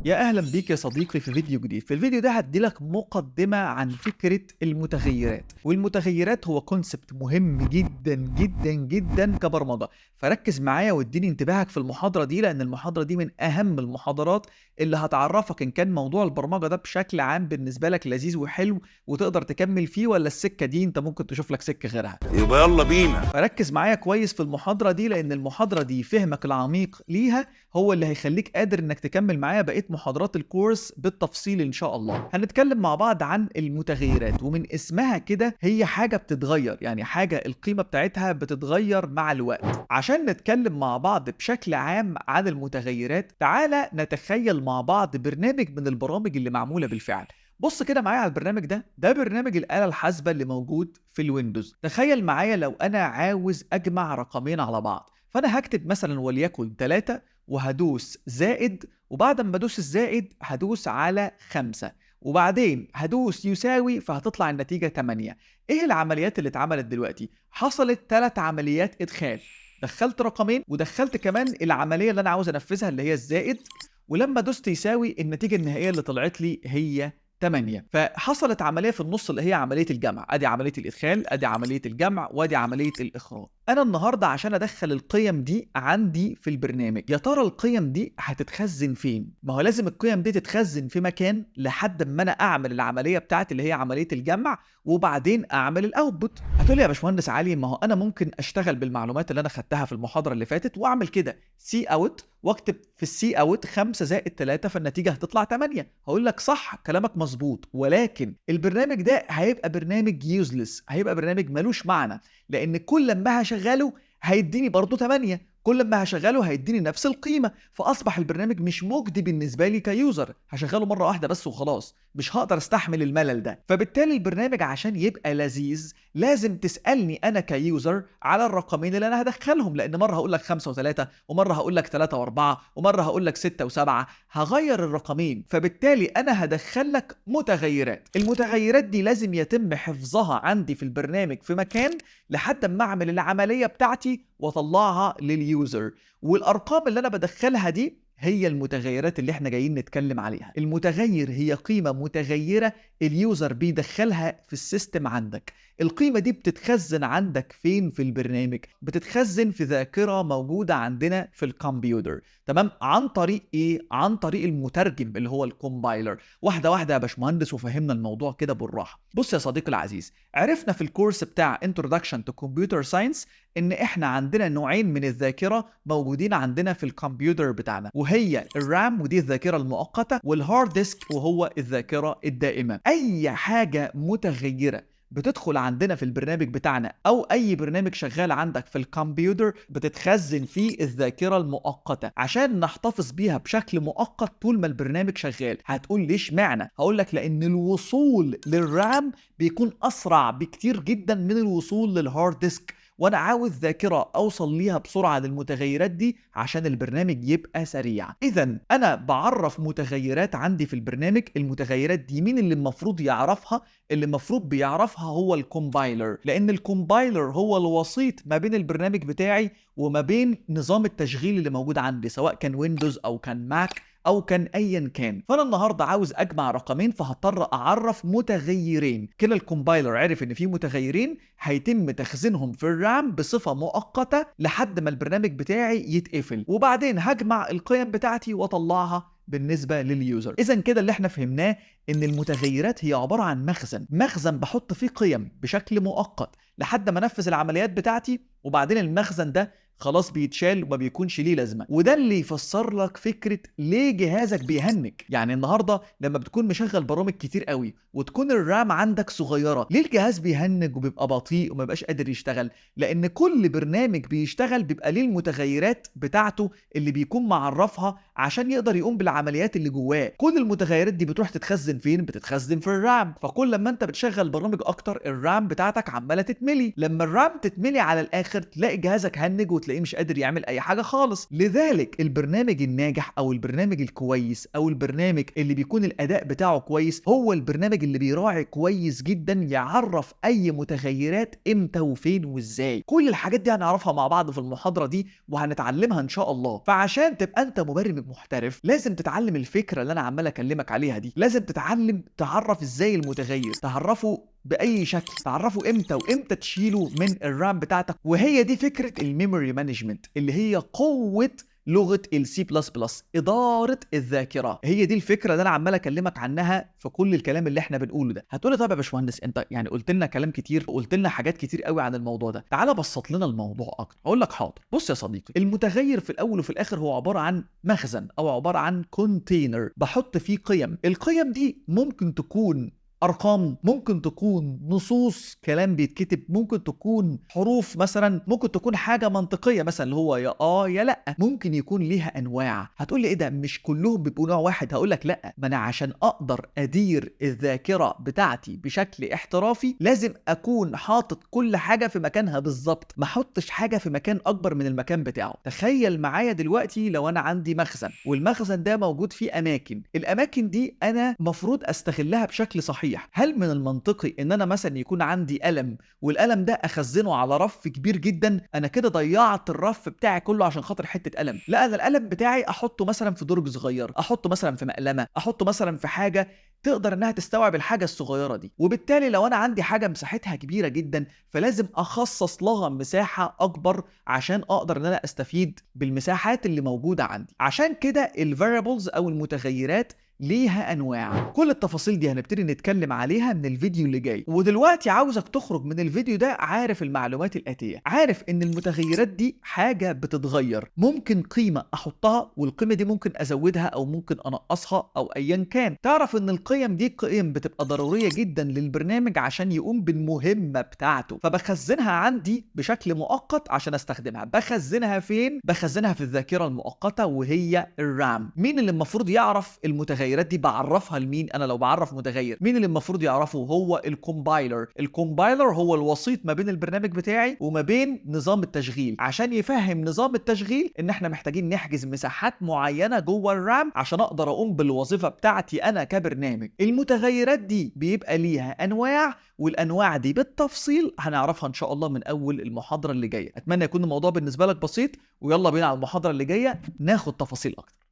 يا اهلا بيك يا صديقي في فيديو جديد. في الفيديو ده هدي لك مقدمة عن فكرة المتغيرات، والمتغيرات هو concept مهم جدا جدا جدا كبرمجة، فركز معايا واديني انتباهك في المحاضرة دي، لان المحاضرة دي من اهم المحاضرات اللي هتعرفك ان كان موضوع البرمجة ده بشكل عام بالنسبة لك لذيذ وحلو وتقدر تكمل فيه، ولا السكة دي انت ممكن تشوف لك سكة غيرها. يبقى يلا بينا. فركز معايا كويس في المحاضرة دي، لان المحاضرة دي فهمك العميق ليها هو اللي هيخليك قادر انك تكمل معايا بقية محاضرات الكورس بالتفصيل ان شاء الله. هنتكلم مع بعض عن المتغيرات، ومن اسمها كده هي حاجة بتتغير، يعني حاجة القيمة بتاعتها بتتغير مع الوقت. عشان نتكلم مع بعض بشكل عام عن المتغيرات، تعالى نتخيل مع بعض برنامج من البرامج اللي معمولة بالفعل. بص كده معايا على البرنامج ده، ده برنامج الآلة الحاسبة اللي موجود في الويندوز. تخيل معايا لو أنا عاوز أجمع رقمين على بعض، فأنا هكتب مثلا وليكن 3 وهدوس زائد، وبعد ما ادوس الزائد هدوس على 5، وبعدين هدوس يساوي، فهتطلع النتيجة 8. ايه العمليات اللي اتعملت دلوقتي؟ حصلت 3 عمليات ادخال، دخلت رقمين ودخلت كمان العملية اللي انا عاوز انفذها اللي هي الزائد، ولما دوست يساوي النتيجة النهائية اللي طلعت لي هي 8. فحصلت عملية في النص اللي هي عملية الجمع، ادي عملية الادخال، ادي عملية الجمع، وادي عملية الاخراج. انا النهاردة عشان ادخل القيم دي عندي في البرنامج، يا ترى القيم دي هتتخزن فين؟ ما هو لازم القيم دي تتخزن في مكان لحد ما انا اعمل العملية بتاعتي اللي هي عملية الجمع، وبعدين اعمل ال output. هتقولي يا باشمهندس علي، ما هو انا ممكن اشتغل بالمعلومات اللي انا خدتها في المحاضرة اللي فاتت واعمل كده cout، واكتب في ال cout 5 زائد 3 فالنتيجة هتطلع 8. هقول لك صح، كلامك مظبوط، ولكن البرنامج ده هيبقى برنامج useless، هيبقى برنامج ملوش معنى، لان كل لما هشغله هيديني برضه 8، كل ما هشغله هيديني نفس القيمة، فأصبح البرنامج مش مجدي بالنسبة لي ك user، هشغله مرة واحدة بس وخلاص، مش هقدر استحمل الملل ده. فبالتالي البرنامج عشان يبقى لذيذ لازم تسألني أنا ك user على الرقمين اللي أنا هدخلهم، لأن مرة هقول لك 5 و3، ومرة هقول لك 3 و4، ومرة هقول لك 6 و7، هغير الرقمين. فبالتالي أنا هدخل لك متغيرات، المتغيرات دي لازم يتم حفظها عندي في البرنامج في مكان لحد ما أعمل العملية بتاعتي واطلعها لل user. والارقام اللي انا بدخلها دي هي المتغيرات اللي احنا جايين نتكلم عليها. المتغير هي قيمة متغيرة ال user بيدخلها في ال system عندك. القيمة دي بتتخزن عندك فين في البرنامج؟ بتتخزن في ذاكرة موجودة عندنا في الكمبيوتر، تمام؟ عن طريق ايه؟ عن طريق المترجم اللي هو ال compiler. واحدة واحدة يا باشمهندس وفهمنا الموضوع كده بالراحة. بص يا صديقي العزيز، عرفنا في الكورس بتاع Introduction to Computer Science ان احنا عندنا نوعين من الذاكرة موجودين عندنا في الكمبيوتر بتاعنا، وهي ال RAM ودي الذاكرة المؤقتة، وال hard disk وهو الذاكرة الدائمة. اي حاجة متغيرة بتدخل عندنا في البرنامج بتاعنا او اي برنامج شغال عندك في الكمبيوتر بتتخزن في الذاكرة المؤقتة عشان نحتفظ بيها بشكل مؤقت طول ما البرنامج شغال. هتقول ليش معنى؟ هقول لك لان الوصول لل RAM بيكون اسرع بكتير جدا من الوصول لل hard disk، وانا عاوز ذاكرة اوصل ليها بسرعة للمتغيرات دي عشان البرنامج يبقى سريع. اذا انا بعرف متغيرات عندي في البرنامج، المتغيرات دي مين اللي المفروض يعرفها؟ اللي المفروض بيعرفها هو ال compiler، لان ال compiler هو الوسيط ما بين البرنامج بتاعي وما بين نظام التشغيل اللي موجود عندي، سواء كان ويندوز او كان ماك او كان ايا كان. فانا النهارده عاوز اجمع رقمين، فهضطر اعرف متغيرين. كده ال compiler عرف ان في متغيرين هيتم تخزينهم في ال RAM بصفة مؤقتة لحد ما البرنامج بتاعي يتقفل، وبعدين هجمع القيم بتاعتي واطلعها بالنسبة لل user. اذا كده اللي احنا فهمناه ان المتغيرات هي عبارة عن مخزن، مخزن بحط فيه قيم بشكل مؤقت لحد ما انفذ العمليات بتاعتي، وبعدين المخزن ده خلاص بيتشال وما بيكونش ليه لازمه. وده اللي يفسر لك فكرة ليه جهازك بيهنج. يعني النهارده لما بتكون مشغل برامج كتير قوي وتكون ال RAM عندك صغيرة، ليه الجهاز بيهنج وبيبقى بطيء وما بيبقاش قادر يشتغل؟ لان كل برنامج بيشتغل بيبقى ليه المتغيرات بتاعته اللي بيكون معرفها عشان يقدر يقوم بالعمليات اللي جواه. كل المتغيرات دي بتروح تتخزن فين؟ بتتخزن في ال RAM. فكل لما انت بتشغل برامج اكتر ال RAM بتاعتك عماله تتملي، لما ال RAM تتملي على الاخر تلاقي جهازك هنج وتلاقي وتلاقيه مش قادر يعمل اي حاجة خالص. لذلك البرنامج الناجح او البرنامج الكويس او البرنامج اللي بيكون الاداء بتاعه كويس هو البرنامج اللي بيراعي كويس جدا يعرف اي متغيرات امتى وفين وازاي. كل الحاجات دي هنعرفها مع بعض في المحاضرة دي وهنتعلمها ان شاء الله. فعشان تبقى انت مبرمج محترف لازم تتعلم الفكرة اللي انا عمال اكلمك عليها دي، لازم تتعلم تعرف ازاي المتغير، تعرفه باي شكل، تعرفه امتى وامتى تشيله من ال RAM بتاعتك. وهي دي فكرة ال memory management اللي هي قوة لغة السي بلس بلس، ادارة الذاكرة. هي دي الفكرة اللي انا عمال اكلمك عنها في كل الكلام اللي احنا بنقوله ده. هتقولي طب يا باشمهندس انت يعني قلت لنا كلام كتير وقلت لنا حاجات كتير قوي عن الموضوع ده، تعالى بسط لنا الموضوع اكتر. اقول لك حاضر. بص يا صديقي، المتغير في الاول وفي الاخر هو عبارة عن مخزن او عبارة عن container بحط فيه قيم. القيم دي ممكن تكون ارقام، ممكن تكون نصوص كلام بيتكتب، ممكن تكون حروف مثلا، ممكن تكون حاجة منطقية مثلا اللي هو يا يا لا، ممكن يكون ليها انواع. هتقول لي ايه ده، مش كلهم بيبقوا نوع واحد؟ هقول لك لا، ما انا عشان اقدر ادير الذاكرة بتاعتي بشكل احترافي لازم اكون حاطط كل حاجة في مكانها بالظبط، ما احطش حاجة في مكان اكبر من المكان بتاعه. تخيل معايا دلوقتي لو انا عندي مخزن والمخزن ده موجود فيه اماكن، الاماكن دي انا مفروض استغلها بشكل صحيح. هل من المنطقي ان انا مثلا يكون عندي قلم والقلم ده اخزنه على رف كبير جدا؟ انا كده ضيعت الرف بتاعي كله عشان خاطر حتة قلم. لا، انا القلم بتاعي احطه مثلا في درج صغير، احطه مثلا في مقلمه، احطه مثلا في حاجة تقدر انها تستوعب الحاجة الصغيرة دي. وبالتالي لو انا عندي حاجة مساحتها كبيرة جدا فلازم اخصص لها مساحة اكبر عشان اقدر ان انا استفيد بالمساحات اللي موجودة عندي. عشان كده ال variables او المتغيرات ليها انواع. كل التفاصيل دي هنبتدي نتكلم عليها من الفيديو اللي جاي. ودلوقتي عاوزك تخرج من الفيديو ده عارف المعلومات الاتية، عارف ان المتغيرات دي حاجة بتتغير، ممكن قيمة احطها والقيمة دي ممكن ازودها او ممكن انقصها او ايا كان. تعرف ان القيم دي قيم بتبقى ضرورية جدا للبرنامج عشان يقوم بالمهمه بتاعته، فبخزنها عندي بشكل مؤقت عشان استخدمها. بخزنها فين؟ بخزنها في الذاكرة المؤقتة وهي ال RAM. مين اللي المفروض يعرف المتغيرات دي؟ بعرفها لمين؟ انا لو بعرف متغير مين اللي المفروض يعرفه؟ هو ال compiler. ال compiler هو الوسيط ما بين البرنامج بتاعي وما بين نظام التشغيل، عشان يفهم نظام التشغيل ان احنا محتاجين نحجز مساحات معينة جوه ال RAM عشان اقدر اقوم بالوظيفة بتاعتي انا كبرنامج. المتغيرات دي بيبقى ليها انواع، والانواع دي بالتفصيل هنعرفها ان شاء الله من اول المحاضرة اللي جاية. اتمنى يكون الموضوع بالنسبة لك بسيط، ويلا بينا على المحاضرة اللي جاية ناخد تفاصيل اكتر.